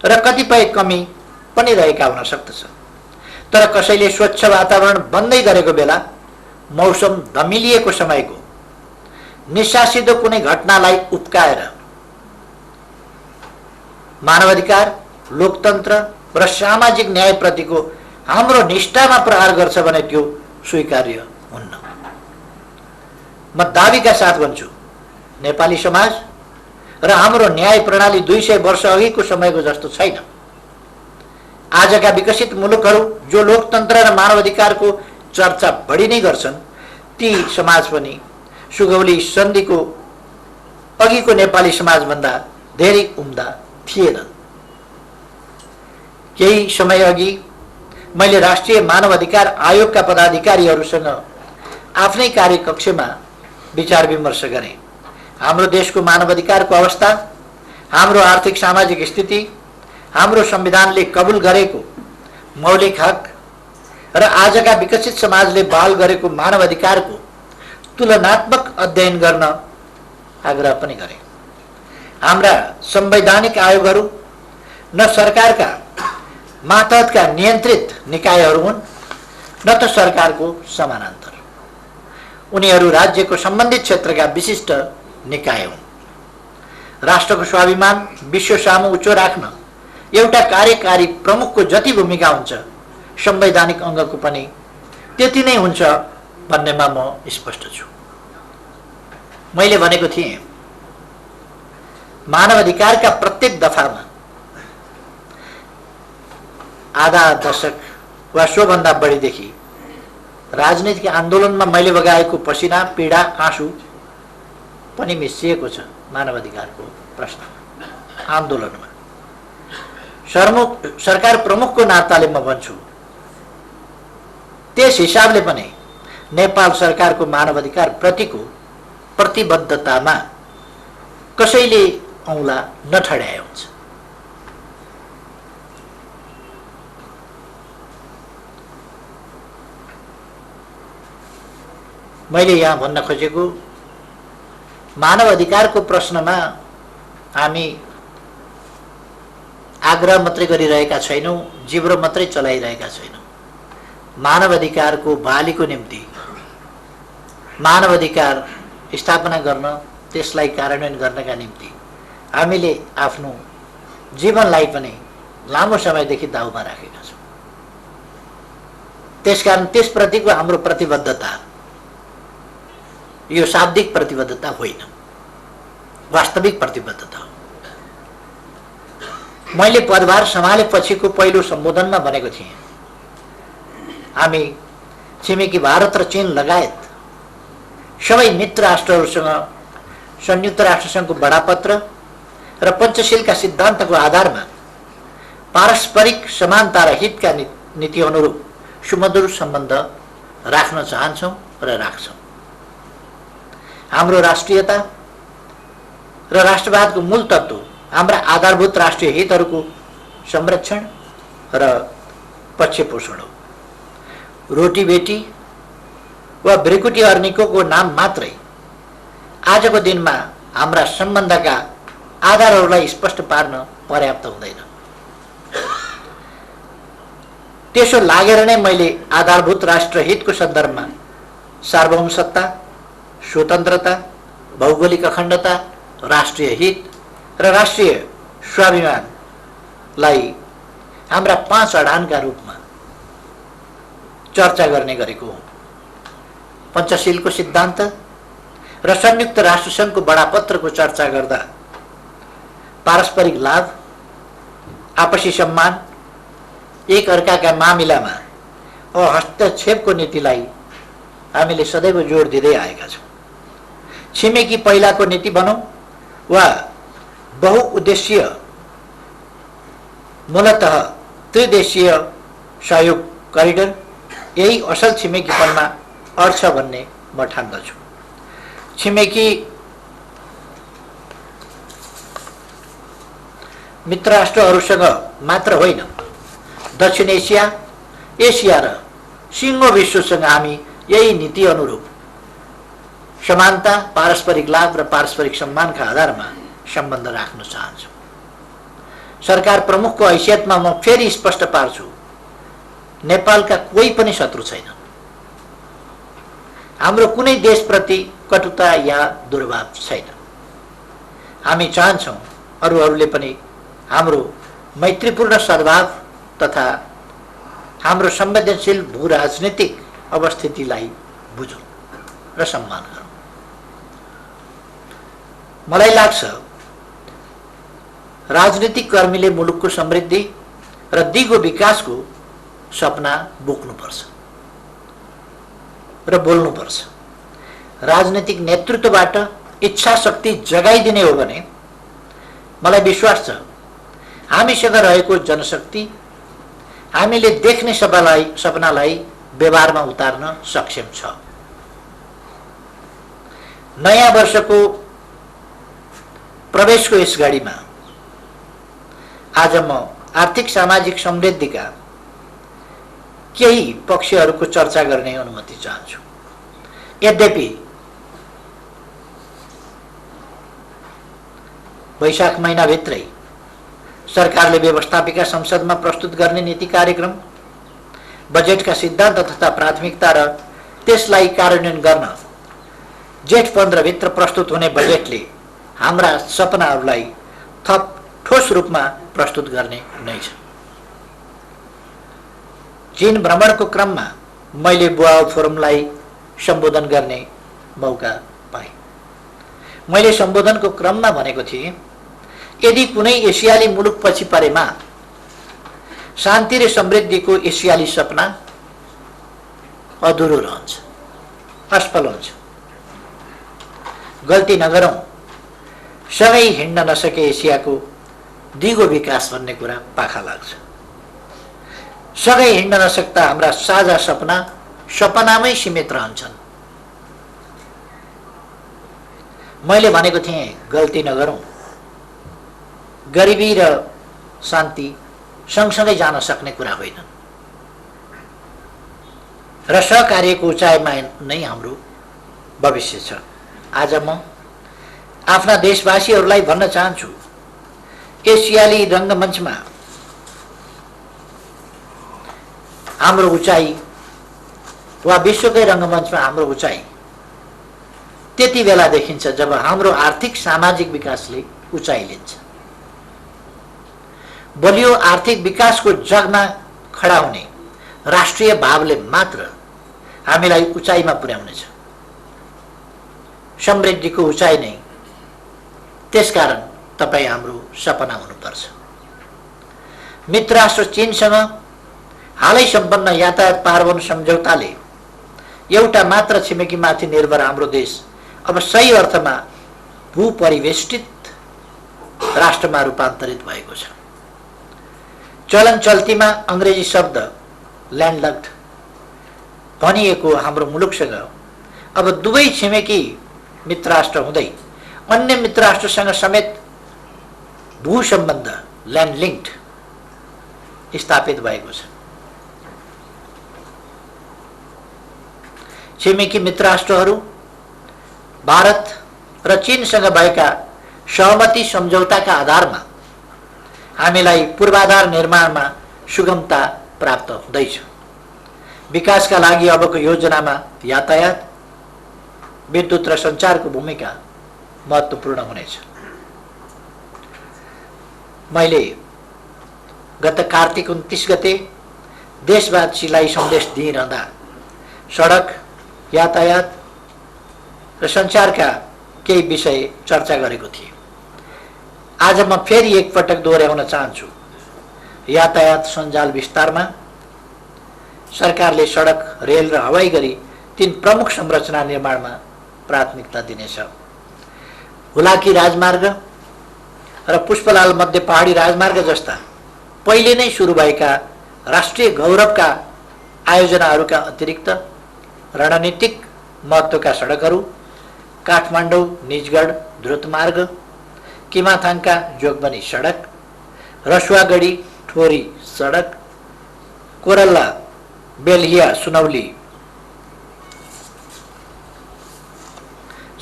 Speaker 1: र कतिपय कमी पनि रहेका हुन सक्दछ। तर कसैले स्वच्छ वातावरण बन्दै गरेको बेला मौसम धमिलिएको समयको निशासितो कुनै घटनालाई उप्काएर मानवाधिकार, लोकतन्त्र र सामाजिक न्यायप्रतिको हाम्रो निष्ठामा प्रहार गर्छ भने त्यो स्वीकार्य हुन्न। म दाबीका साथ भन्छु, नेपाली समाज र हाम्रो न्याय प्रणाली 200 वर्ष अघिको समयको जस्तो छैन। आजका विकसित मुलुकहरू जो लोकतन्त्र र मानवाधिकारको चर्चा बढी नै गर्छन्, ती समाज पनि सुगौली सन्धिको अघिको नेपाली समाजभन्दा धेरै उम्दा थिएनन्। केही समय अघि मैले राष्ट्रिय मानवाधिकार आयोगका पदाधिकारीहरूसँग आफ्नै कार्यकक्षमा विचार विमर्श गरेँ। हाम्रो देशको मानवाधिकारको अवस्था, हाम्रो आर्थिक सामाजिक स्थिति, हाम्रो संविधानले कबुल गरेको मौलिक हक र आजका विकसित समाजले बहाल गरेको मानवाधिकारको तुलनात्मक अध्ययन गर्न आग्रह पनि गरे। हाम्रा संवैधानिक आयोगहरू न सरकारका मातहतका नियन्त्रित निकायहरू हुन्, न त सरकारको समानान्तर। उनीहरू राज्यको सम्बन्धित क्षेत्रका विशिष्ट निकाय हुन्। राष्ट्रको स्वाभिमान विश्व सामु उच्च राख्न एउटा कार्यकारी प्रमुखको जति भूमिका हुन्छ, संवैधानिक अङ्गको पनि त्यति नै हुन्छ भन्नेमा म स्पष्ट छु। मैले भनेको थिएँ, मानवाधिकारका प्रत्येक दफामा आधा दशक वा सोभन्दा बढीदेखि राजनीतिक आन्दोलनमा मैले बगाएको पसिना, पीडा, आँसु पनि मिसिएको छ मानवाधिकारको प्रश्न आन्दोलनमा। सरकार प्रमुखको नाताले म भन्छु, त्यस हिसाबले पनि नेपाल सरकारको मानवाधिकार प्रतिको प्रतिबद्धतामा कसैले औँला नठड्याए हुन्छ। मैले यहाँ भन्न खोजेको, मानवाधिकारको प्रश्नमा हामी आग्रह मात्रै गरिरहेका छैनौँ, जिब्रो मात्रै चलाइरहेका छैनौँ। मानवाधिकारको बहालीको निम्ति, मानवाधिकार स्थापना गर्न, त्यसलाई कार्यान्वयन गर्नका निम्ति हामीले आफ्नो जीवनलाई पनि लामो समयदेखि दाउमा राखेका छौँ। त्यसकारण त्यसप्रतिको हाम्रो प्रतिबद्धता यो शाब्दिक प्रतिबद्धता होइन, वास्तविक प्रतिबद्धता हो। मैले पदभार सम्हालेपछिको पहिलो सम्बोधनमा भनेको थिएँ, हामी छिमेकी भारत र चीन लगायत सबै मित्र राष्ट्रहरूसँग संयुक्त राष्ट्रसङ्घको बडापत्र र पञ्चशीलका सिद्धान्तको आधारमा पारस्परिक समानता र हितका नीति अनुरूप सुमधुर सम्बन्ध राख्न चाहन्छौँ र राख्छौँ। हाम्रो राष्ट्रियता र राष्ट्रवादको मूल तत्त्व हाम्रा आधारभूत राष्ट्रिय हितहरूको संरक्षण र पक्षपोषण हो। रोटी बेटी वा भ्रिकुटी अर्निकोको नाम मात्रै आजको दिनमा हाम्रा सम्बन्धका आधारहरूलाई स्पष्ट पार्न पर्याप्त हुँदैन। त्यसो लागेर नै मैले आधारभूत राष्ट्र हितको सन्दर्भमा सार्वभौमसत्ता, स्वतन्त्रता, भौगोलिक अखण्डता, राष्ट्रिय हित र राष्ट्रिय स्वाभिमानलाई हाम्रा 5 अडानका रूपमा चर्चा गर्ने गरेको हो। पञ्चशीलको सिद्धान्त र संयुक्त राष्ट्रसङ्घको बडापत्रको चर्चा गर्दा पारस्परिक लाभ, आपसी सम्मान, एक अर्काका मामिलामा हस्तक्षेपको नीतिलाई हामीले सदैव जोड दिँदै आएका छौँ। छिमेकी पहिलाको नीति भनौँ वा बहुउद्देश्यीय मूलतः त्रिदेशीय सहयोग करिडर यही असल छिमेकीपनमा अर्थ भन्ने म ठान्दछु। छिमेकी मित्र राष्ट्रहरूसँग मात्र होइन, दक्षिण एसिया, एसिया र सिङ्गो विश्वसँग हामी यही नीति अनुरूप समानता, पारस्परिक लाभ र पारस्परिक सम्मानका आधारमा सम्बन्ध राख्न चाहन्छु। सरकार प्रमुखको हैसियतमा म फेरि स्पष्ट पार्छु, नेपालका कोही पनि शत्रु छैन। हाम्रो कुनै देशप्रति कटुता या दुर्भाव छैन। हामी चाहन्छौँ अरूहरूले पनि हाम्रो मैत्रीपूर्ण सद्भाव तथा हाम्रो संवेदनशील भू राजनीतिक अवस्थितिलाई बुझौँ र सम्मान गरौँ। मलाई लाग्छ राजनीतिक कर्मीले मुलुकको समृद्धि र दिगो विकासको सपना बोक्नुपर्छ र बोल्नुपर्छ। राजनीतिक नेतृत्वबाट इच्छा शक्ति जगाइदिने हो भने मलाई विश्वास छ हामीसँग रहेको जनशक्ति हामीले देख्ने सपनालाई व्यवहारमा उतार्न सक्षम छ। नयाँ वर्षको प्रवेशको यस घडीमा आज म आर्थिक सामाजिक समृद्धिका केही पक्षहरूको चर्चा गर्ने अनुमति चाहन्छु। यद्यपि वैशाख महिनाभित्रै सरकारले व्यवस्थापिका संसदमा प्रस्तुत गर्ने नीति कार्यक्रम, बजेटका सिद्धान्त तथा प्राथमिकता र त्यसलाई कार्यान्वयन गर्न जेठ 15 भित्र प्रस्तुत हुने बजेटले हाम्रा सपनाहरूलाई थप ठोस रूपमा प्रस्तुत गर्ने नै छ। चीन भ्रमणको क्रममा मैले बुआओ फोरमलाई सम्बोधन गर्ने मौका पाएँ। मैले सम्बोधनको क्रममा भनेको थिएँ, यदि कुनै एसियाली मुलुक पछि परेमा शान्ति र समृद्धिको एसियाली सपना अधुरो रहन्छ, असफल हुन्छ। गल्ती नगरौँ, सँगै हिँड्न नसके एसियाको दिगो विकास भन्ने कुरा पाखा लाग्छ। सँगै हिँड्न नसक्दा हाम्रा साझा सपना सपनामै सीमित रहन्छन्। मैले भनेको थिएँ, गल्ती नगरौँ, गरिबी र शान्ति सँगसँगै जान सक्ने कुरा होइन र सहकार्यको उचाइमा नै हाम्रो भविष्य छ। आज म आफ्ना देशवासीहरूलाई भन्न चाहन्छु, एसियाली रङ्गमञ्चमा हाम्रो उचाइ वा विश्वकै रङ्गमञ्चमा हाम्रो उचाइ त्यति बेला देखिन्छ जब हाम्रो आर्थिक सामाजिक विकासले उचाइ लिन्छ। बलियो आर्थिक विकासको जगमा खडा हुने राष्ट्रिय भावले मात्र हामीलाई उचाइमा पुर्याउनेछ। समृद्धिको उचाइ नै त्यसकारण तपाईँ हाम्रो सपना हुनुपर्छ। मित्र राष्ट्र चीनसँग हालै सम्पन्न यातायात पार्वन सम्झौताले एउटा मात्र छिमेकीमाथि निर्भर हाम्रो देश अब सही अर्थमा भूपरिवेष्टित राष्ट्रमा रूपान्तरित भएको छ। चलन चल्तीमा अंग्रेजी शब्द ल्यान्डलक्ड भनिएको हाम्रो मुलुकसँग अब दुवै छिमेकी मित्र राष्ट्र हुँदै अन्य मित्र राष्ट्रसँग समेत भू सम्बन्ध ल्यान्डलिङ्क्ड स्थापित भएको छ। छिमेकी मित्र राष्ट्रहरू भारत र चीनसँग भएका सहमति सम्झौताका आधारमा हामीलाई पूर्वाधार निर्माणमा सुगमता प्राप्त हुँदैछ। विकासका लागि अबको योजनामा यातायात, विद्युत र सञ्चारको भूमिका महत्त्वपूर्ण हुनेछ। मैले गत कार्तिक 29 गते देशवासीलाई सन्देश दिइरहँदा सडक यातायात र सञ्चारका केही विषय चर्चा गरेको थिएँ। आज म फेरि एकपटक दोहोऱ्याउन चाहन्छु। यातायात सञ्जाल विस्तारमा सरकारले सडक, रेल र हवाई गरी 3 प्रमुख संरचना निर्माणमा प्राथमिकता दिनेछ। हुलाकी राजमार्ग र पुष्पलाल मध्य पहाडी राजमार्ग जस्ता पहिले नै सुरु भएका राष्ट्रिय गौरवका आयोजनाहरूका अतिरिक्त रणनीतिक महत्त्वका सडकहरू काठमाडौँ निजगढ द्रुतमार्ग, किमाथाङका जोगबनी सडक, रसुवागढी ठोरी सडक, कोरल्ला बेल्हिया सुनौली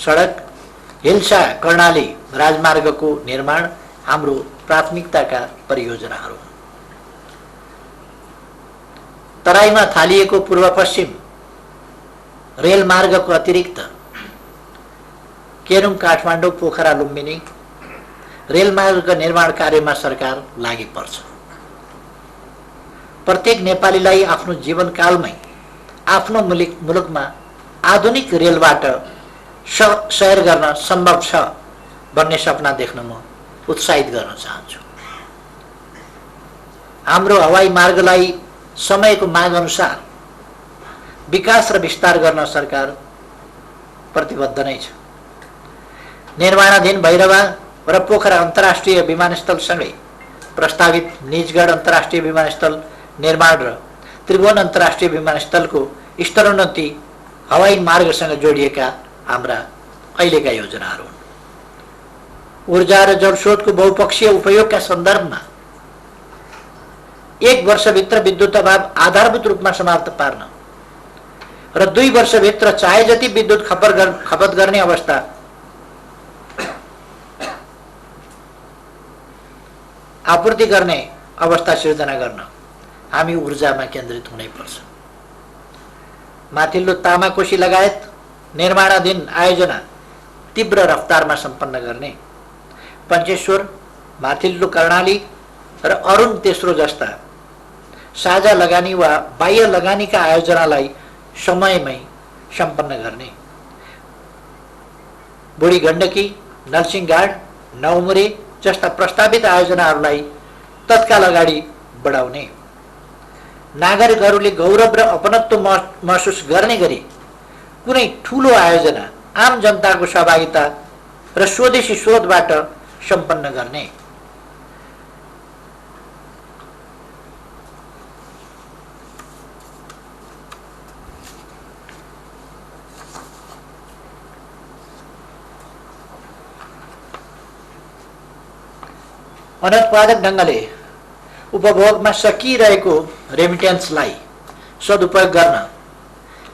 Speaker 1: सडक, हिल्सा कर्णाली राजमार्गको निर्माण हाम्रो प्राथमिकताका परियोजनाहरू। तराईमा थालिएको पूर्व पश्चिम रेल मार्गको अतिरिक्त केरुङ काठमाडौँ पोखरा लुम्बिनी रेलमार्ग निर्माण कार्यमा सरकार लागि पर्छ। प्रत्येक नेपालीलाई आफ्नो जीवनकालमै आफ्नो मुलुकमा आधुनिक रेलबाट सैर गर्न सम्भव छ भन्ने सपना देख्न म उत्साहित गर्न चाहन्छु। हाम्रो हवाई मार्गलाई समयको माग अनुसार विकास र विस्तार गर्न सरकार प्रतिबद्ध नै छ। निर्माणाधीन भैरवा र पोखरा अन्तर्राष्ट्रिय विमानस्थलसँगै प्रस्तावित निजगढ अन्तर्राष्ट्रिय विमानस्थल निर्माण र त्रिभुवन अन्तर्राष्ट्रिय विमानस्थलको स्तरोन्नति हवाई मार्गसँग जोडिएका हाम्रा अहिलेका योजनाहरू हुन्। ऊर्जा र जलस्रोतको बहुपक्षीय उपयोगका सन्दर्भमा 1 वर्षभित्र विद्युत अभाव आधारभूत रूपमा समाप्त पार्न र 2 वर्षभित्र चाहे जति विद्युत खपत गर्ने अवस्था आपूर्ति गर्ने अवस्था सिर्जना गर्न हामी ऊर्जामा केन्द्रित हुनैपर्छ। माथिल्लो तामाकोशी लगायत निर्माणाधीन आयोजना तीव्र रफ्तारमा सम्पन्न गर्ने, पञ्चेश्वर, माथिल्लो कर्णाली र अरुण तेस्रो जस्ता साझा लगानी वा बाह्य लगानीका आयोजनालाई समयमै सम्पन्न गर्ने, बुढी गण्डकी, नरसिंहघाट, नौमुरे जस्ता प्रस्तावित आयोजनाहरूलाई तत्काल अगाडि बढाउने, नागरिकहरूले गौरव र अपनत्व महसुस गर्ने गरी कुनै ठूलो आयोजना आम जनताको सहभागिता र स्वदेशी स्रोतबाट सम्पन्न गर्ने, अनुत्पादक ढङ्गले उपभोगमा सकिरहेको रेमिटेन्सलाई सदुपयोग गर्न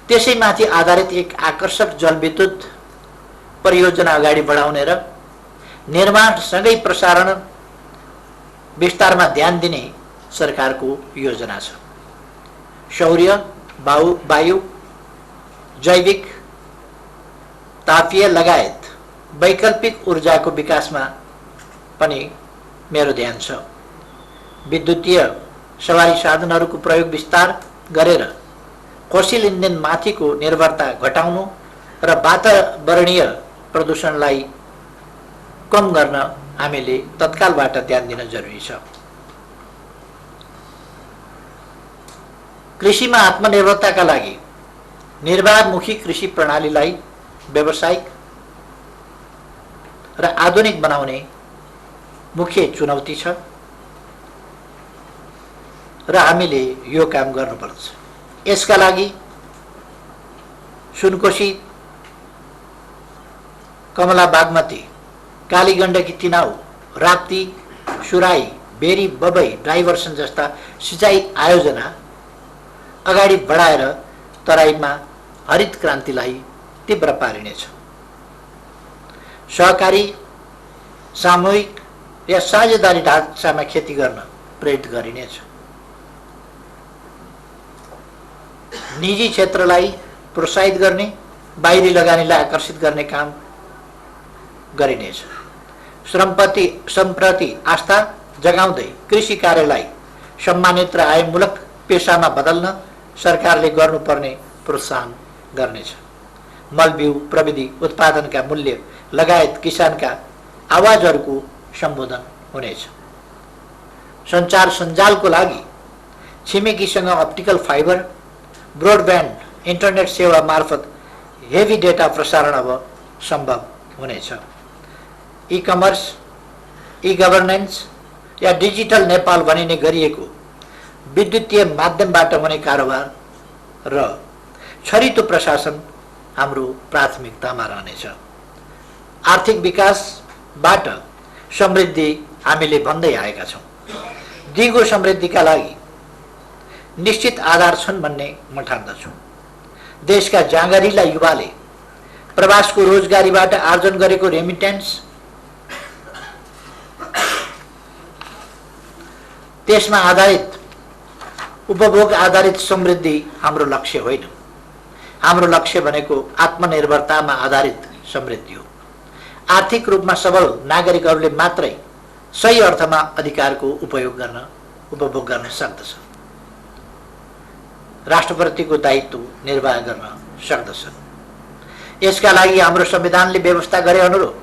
Speaker 1: त्यसैमाथि आधारित एक आकर्षक जलविद्युत परियोजना अगाडि बढाउने र निर्माणसँगै प्रसारण विस्तारमा ध्यान दिने सरकारको योजना छ। सौर्य, वायु, जैविक, तापीय लगायत वैकल्पिक ऊर्जाको विकासमा पनि मेरो ध्यान छ। विद्युतीय सवारी साधनहरूको प्रयोग विस्तार गरेर फोसिल इन्धन माथिको निर्भरता घटाउनु र वातावरणीय प्रदूषणलाई कम गर्न हामीले तत्कालबाट ध्यान दिन जरुरी छ। कृषिमा आत्मनिर्भरताका लागि निर्वाहमुखी कृषि प्रणालीलाई व्यावसायिक र आधुनिक बनाउने मुख्य चुनौती छ र हामीले यो काम गर्नुपर्छ। यसका लागि सुनकोशी, कमला बागमती, काली गण्डकी तिनाउ, राप्ती, सुराई, बेरी, बबई, डाइभर्सन जस्ता सिँचाइ आयोजना अगाडि बढाएर तराईमा हरित क्रान्तिलाई तीव्र पारिनेछ। सहकारी, सामूहिक या साझेदारी ढाँचामा खेती गर्न प्रेरित गरिनेछ। निजी क्षेत्रलाई प्रोत्साहित गर्ने, बाहिरी लगानीलाई आकर्षित गर्ने काम गरिनेछ। श्रमप्रति आस्था जगाउँदै कृषि कार्यलाई सम्मानित र आयमूलक पेसामा बदल्न सरकारले गर्नुपर्ने प्रोत्साहन गर्नेछ। मलबिउ प्रविधि उत्पादनका मूल्य लगायत किसानका आवाजहरूको सम्बोधन हुनेछ। सञ्चार सञ्जालको लागि छिमेकीसँग अप्टिकल फाइबर ब्रोडब्यान्ड इन्टरनेट सेवा मार्फत हेभी डेटा प्रसारण अब सम्भव हुनेछ। ई कमर्स, ई गभर्नेन्स या डिजिटल नेपाल भनिने गरिएको विद्युतीय माध्यमबाट हुने कारोबार र छरितो प्रशासन हाम्रो प्राथमिकतामा रहनेछ। आर्थिक विकासबाट समृद्धि हामीले भन्दै आएका छौँ। दिगो समृद्धिका लागि निश्चित आधार छन् भन्ने म ठान्दछु। देशका जाँगरिला युवाले प्रवासको रोजगारीबाट आर्जन गरेको रेमिटेन्स त्यसमा आधारित उपभोग आधारित समृद्धि हाम्रो लक्ष्य होइन। हाम्रो लक्ष्य भनेको आत्मनिर्भरतामा आधारित समृद्धि हो। आर्थिक रूपमा सबल नागरिकहरूले मात्रै सही अर्थमा अधिकारको उपभोग गर्न सक्दछ, राष्ट्रप्रतिको दायित्व निर्वाह गर्न सक्दछ। यसका लागि हाम्रो संविधानले व्यवस्था गरे अनुरूप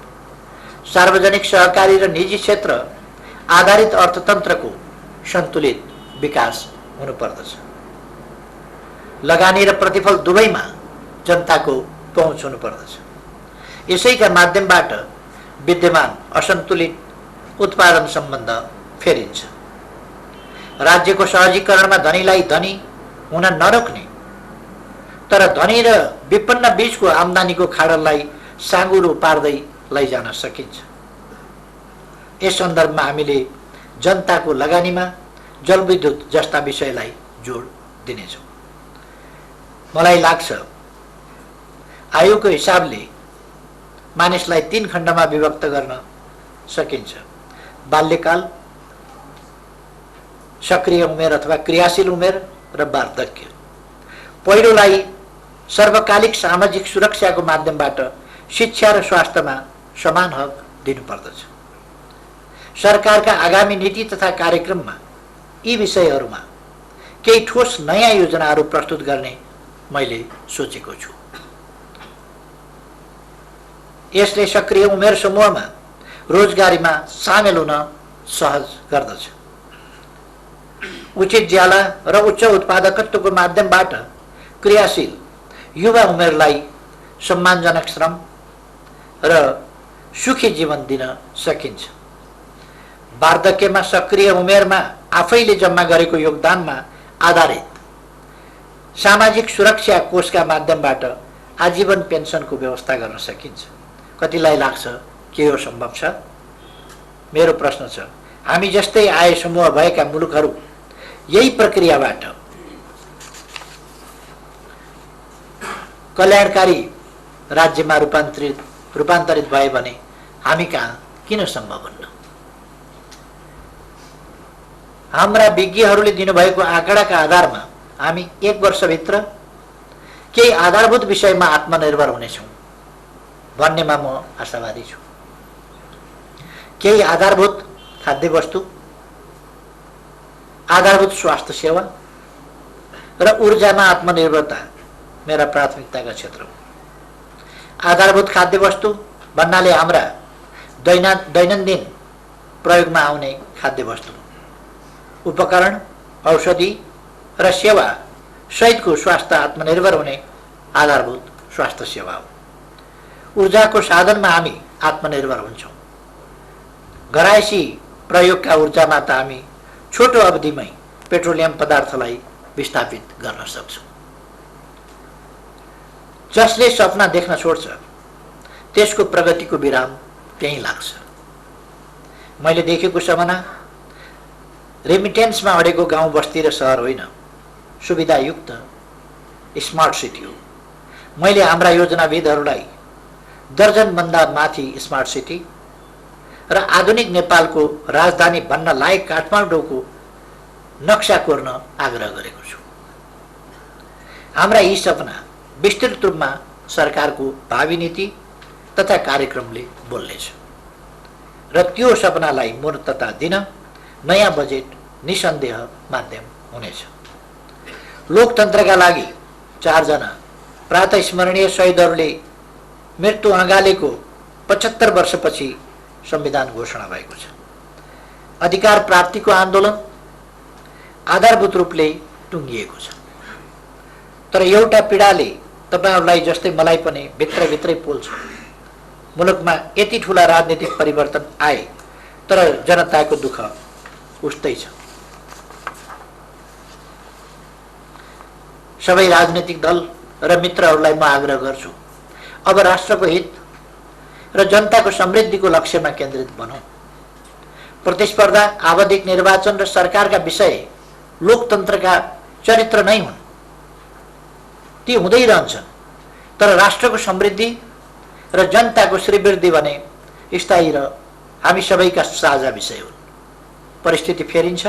Speaker 1: सार्वजनिक, सहकारी र निजी क्षेत्र आधारित अर्थतन्त्रको सन्तुलित विकास हुनुपर्दछ। लगानी र प्रतिफल दुवैमा जनताको पहुँच हुनुपर्दछ। यसैका माध्यमबाट विद्यमान असन्तुलित उत्पादन सम्बन्ध फेरिन्छ। राज्यको सहजीकरणमा धनीलाई धनी हुन नरोक्ने तर धनी र विपन्न बीचको आम्दानीको खाडललाई साँगुरो पार्दै लैजान सकिन्छ। यस सन्दर्भमा हामीले जनताको लगानीमा जलविद्युत जस्ता विषयलाई जोड दिनेछौँ। मलाई लाग्छ आयुको हिसाबले मानिसलाई 3 खण्डमा विभक्त गर्न सकिन्छ। बाल्यकाल, सक्रिय उमेर अथवा क्रियाशील उमेर र वार्धक्य। पहिलोलाई सर्वकालिक सामाजिक सुरक्षाको माध्यमबाट शिक्षा र स्वास्थ्यमा समान हक दिनुपर्दछ। सरकारका आगामी नीति तथा कार्यक्रममा यी विषयहरूमा केही ठोस नयाँ योजनाहरू प्रस्तुत गर्ने मैले सोचेको छु। यसले सक्रिय उमेर समूहमा रोजगारीमा सामेल हुन सहज गर्दछ। उचित ज्याला र उच्च उत्पादकत्वको माध्यमबाट क्रियाशील युवा उमेरलाई सम्मानजनक श्रम र सुखी जीवन दिन सकिन्छ। वार्धक्यमा सक्रिय उमेरमा आफैले जम्मा गरेको योगदानमा आधारित सामाजिक सुरक्षा कोषका माध्यमबाट आजीवन पेन्सनको व्यवस्था गर्न सकिन्छ। कतिलाई लाग्छ के यो सम्भव छ? मेरो प्रश्न छ, हामी जस्तै आय समूह भएका मुलुकहरू यही प्रक्रियाबाट कल्याणकारी राज्यमा रूपान्तरित भए भने हामी कहाँ किन सम्भव हुन्न? हाम्रा विज्ञहरूले दिनुभएको आँकडाका आधारमा हामी 1 वर्षभित्र केही आधारभूत विषयमा आत्मनिर्भर हुनेछौँ भन्नेमा म आशावादी छु। केही आधारभूत खाद्य वस्तु, आधारभूत स्वास्थ्य सेवा र ऊर्जामा आत्मनिर्भरता मेरा प्राथमिकताका क्षेत्र हो। आधारभूत खाद्य वस्तु भन्नाले हाम्रा दैनन्दिन प्रयोगमा आउने खाद्य वस्तु, उपकरण, औषधि र सेवा सहितको स्वास्थ्य आत्मनिर्भर हुने आधारभूत स्वास्थ्य सेवा हो। ऊर्जाको साधनमा हामी आत्मनिर्भर हुन्छौँ। घरायसी प्रयोगका ऊर्जामा त हामी छोटो अवधिमै पेट्रोलियम पदार्थलाई विस्थापित गर्न सक्छौँ। जसले सपना देख्न छोड्छ त्यसको प्रगतिको विराम त्यहीँ लाग्छ। मैले देखेको सपना रेमिटेन्समा अडेको गाउँ बस्ती र सहर होइन, सुविधायुक्त स्मार्ट सिटी हो। मैले हाम्रा योजनाविदहरूलाई दर्जनभन्दा माथि स्मार्ट सिटी र आधुनिक नेपालको राजधानी भन्न लायक काठमाडौँको नक्सा कोर्न आग्रह गरेको छु। हाम्रा यी सपना विस्तृत रूपमा सरकारको भावी नीति तथा कार्यक्रमले बोल्नेछ र त्यो सपनालाई मूर्तता दिन नयाँ बजेट निसन्देह माध्यम हुनेछ। लोकतन्त्रका लागि 4 जना प्रातः स्मरणीय शहीदहरूले मृत्यु अँगालेको 75 वर्षपछि संविधान घोषणा भएको छ। अधिकार प्राप्तिको आन्दोलन आधारभूत रूपले टुङ्गिएको छ। तर एउटा पीडाले तपाईहरूलाई जस्तै मलाई पनि भित्रभित्रै पोल्छ। मुलुकमा यति ठुला राजनीतिक परिवर्तन आए तर जनताको दुःख उस्तै छ। सबै राजनीतिक दल र मित्रहरूलाई म आग्रह गर्छु, अब राष्ट्रको हित र जनताको समृद्धिको लक्ष्यमा केन्द्रित बनौँ। प्रतिस्पर्धा, आवधिक निर्वाचन र सरकारका विषय लोकतन्त्रका चरित्र नै हुन्, ती हुँदै रहन्छन्। तर राष्ट्रको समृद्धि र जनताको श्रीवृद्धि भने स्थायी र हामी सबैका साझा विषय हुन्। परिस्थिति फेरिन्छ,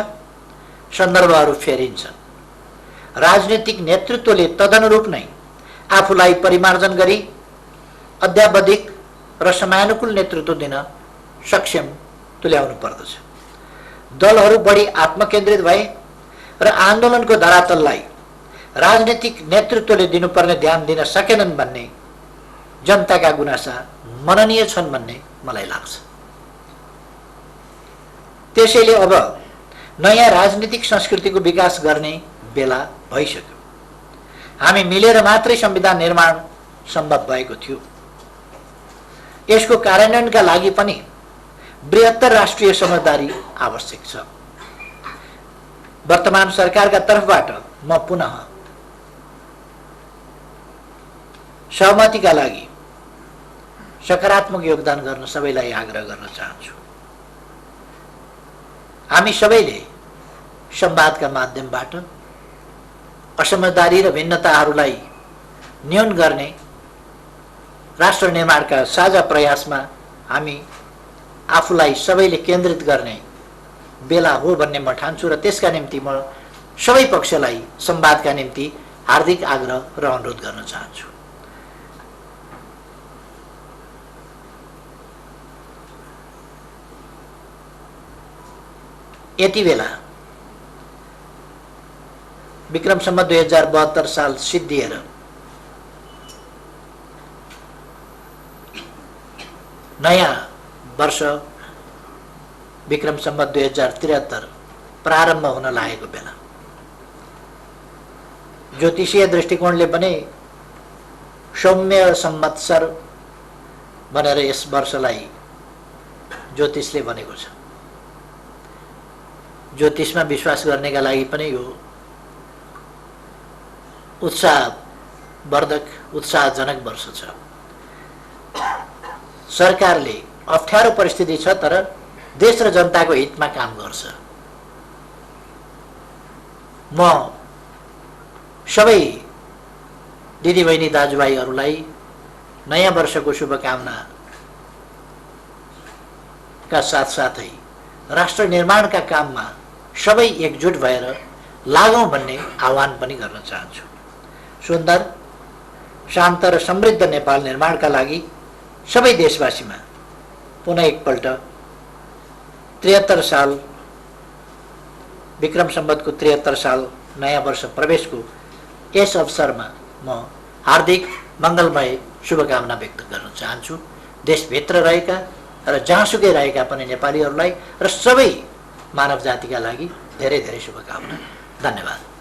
Speaker 1: सन्दर्भहरू फेरिन्छन्। राजनीतिक नेतृत्वले तदनुरूप नै आफूलाई परिमार्जन गरी अध्यावधिक र समयानुकूल नेतृत्व दिन सक्षम तुल्याउनु पर्दछ। दलहरू बढी आत्मकेन्द्रित भए र आन्दोलनको धरातललाई राजनीतिक नेतृत्वले दिनुपर्ने ध्यान दिन सकेनन् भन्ने जनताका गुनासा मननीय छन् भन्ने मलाई लाग्छ। त्यसैले अब नयाँ राजनीतिक संस्कृतिको विकास गर्ने बेला भइसक्यो। हामी मिलेर मात्रै संविधान निर्माण सम्भव भएको थियो। यसको कार्यान्वयनका लागि पनि बृहत्तर राष्ट्रिय समझदारी आवश्यक छ। वर्तमान सरकारका तर्फबाट म पुनः सहमतिका लागि सकारात्मक योगदान गर्न सबैलाई आग्रह गर्न चाहन्छु। हामी सबैले संवादका माध्यमबाट असमझदारी र भिन्नताहरूलाई न्यून गर्ने राष्ट्र निर्माणका साझा प्रयासमा हामी आफूलाई सबैले केन्द्रित गर्ने बेला हो भन्ने म ठान्छु र त्यसका निम्ति म सबै पक्षलाई संवादका निम्ति हार्दिक आग्रह र अनुरोध गर्न चाहन्छु। यति बेला विक्रम सम्वत 2072 साल सिद्धिएर नयाँ वर्ष विक्रम सम्वत 2073 प्रारम्भ हुन लागेको बेला ज्योतिषीय दृष्टिकोणले पनि सौम्य संवत्सर भनेर यस वर्षलाई ज्योतिषले भनेको छ। ज्योतिषमा विश्वास गर्नेका लागि पनि यो उत्साहवर्धक उत्साहजनक वर्ष छ। सरकारले अप्ठ्यारो परिस्थिति छ तर देश र जनताको हितमा काम गर्छ। म सबै दिदीबहिनी दाजुभाइहरूलाई नयाँ वर्षको शुभकामना का साथसाथै राष्ट्र निर्माणका काममा सबै एकजुट भएर लागौं भन्ने आह्वान पनि गर्न चाहन्छु। सुन्दर, शान्त र समृद्ध नेपाल निर्माणका लागि सबै देशवासीमा पुनः एकपल्ट 73 साल विक्रम सम्वतको 73 साल नयाँ वर्ष प्रवेशको यस अवसरमा म हार्दिक मङ्गलमय शुभकामना व्यक्त गर्न चाहन्छु। देशभित्र रहेका र जहाँसुकै रहेका पनि नेपालीहरूलाई र सबै मानव जातिका लागि धेरै धेरै शुभकामना। धन्यवाद।